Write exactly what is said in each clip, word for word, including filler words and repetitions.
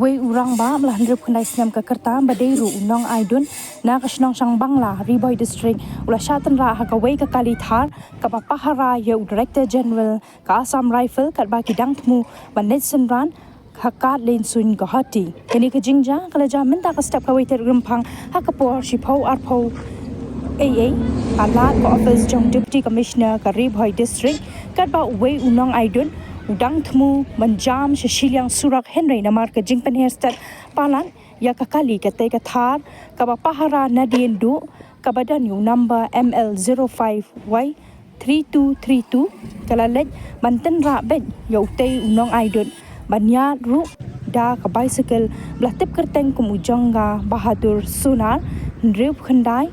Uwei u rangbah ba la hynriewphew khyndai snem ka rta ba dei ruh u nongaidud na ka shnong Shangbangla, Ri Bhoi District, u la shah tynrah ha kawei ka kali thar kaba pahara ïa u Director General ka Assam Rifles katba ki dang thmu ban leit synran ha Katlensuin, Guwahati. Kane ka jingjia ka la jia mynta ka step kawei tarik Rymphang ha ka por shiphew arphew A A, ha lad ka ophis jong Deputy Commissioner ka Ri Bhoi District, katba uwei u nongaidud u dang thmu ban jam sha shiliang surok, hynrei namar ka jingpynher stet palat ïa ka kali, katei ka thar kaba pahara nadien duh, kaba don ïa u number M L zero five Y three two three two, ka la leit ban tynrah beit ïa utei u nongaidud ban ïaid ruh da ka bicycle ba la tip kyrteng kum u Jongga Bahadur Sonar, hynriewphew khyndai,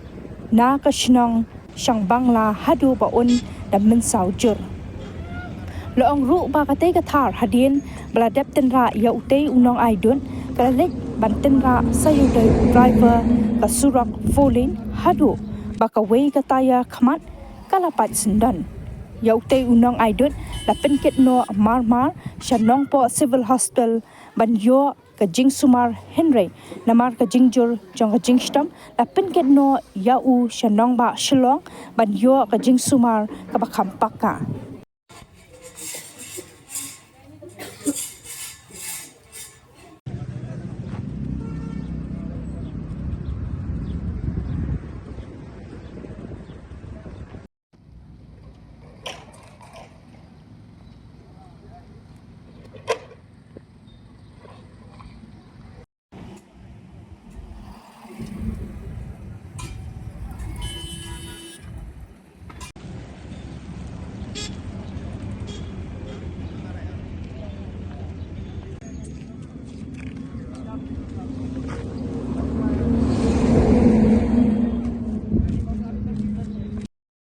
na ka shnong Shangbangla haduh ba un da mynsaw jur. La ong ruh ba katei ka thar hadien ba la dep tynrah ïa utei u nongaidud, ka la leit ban tynrah sa ïa utei u driver ka surok four lane haduh ba kawei ka tyre khmat ka la pait syndon. Ïa utei u nongaidud la pynkit noh marmar sha Nongpoh Civil Hospital ban ïoh ka jingsumar, hynrei namar ka jingjur jong ka jingshitom la pynkit noh ïa u sha Nongbah Shillong ban ïoh ka jingsumar kaba kham paka.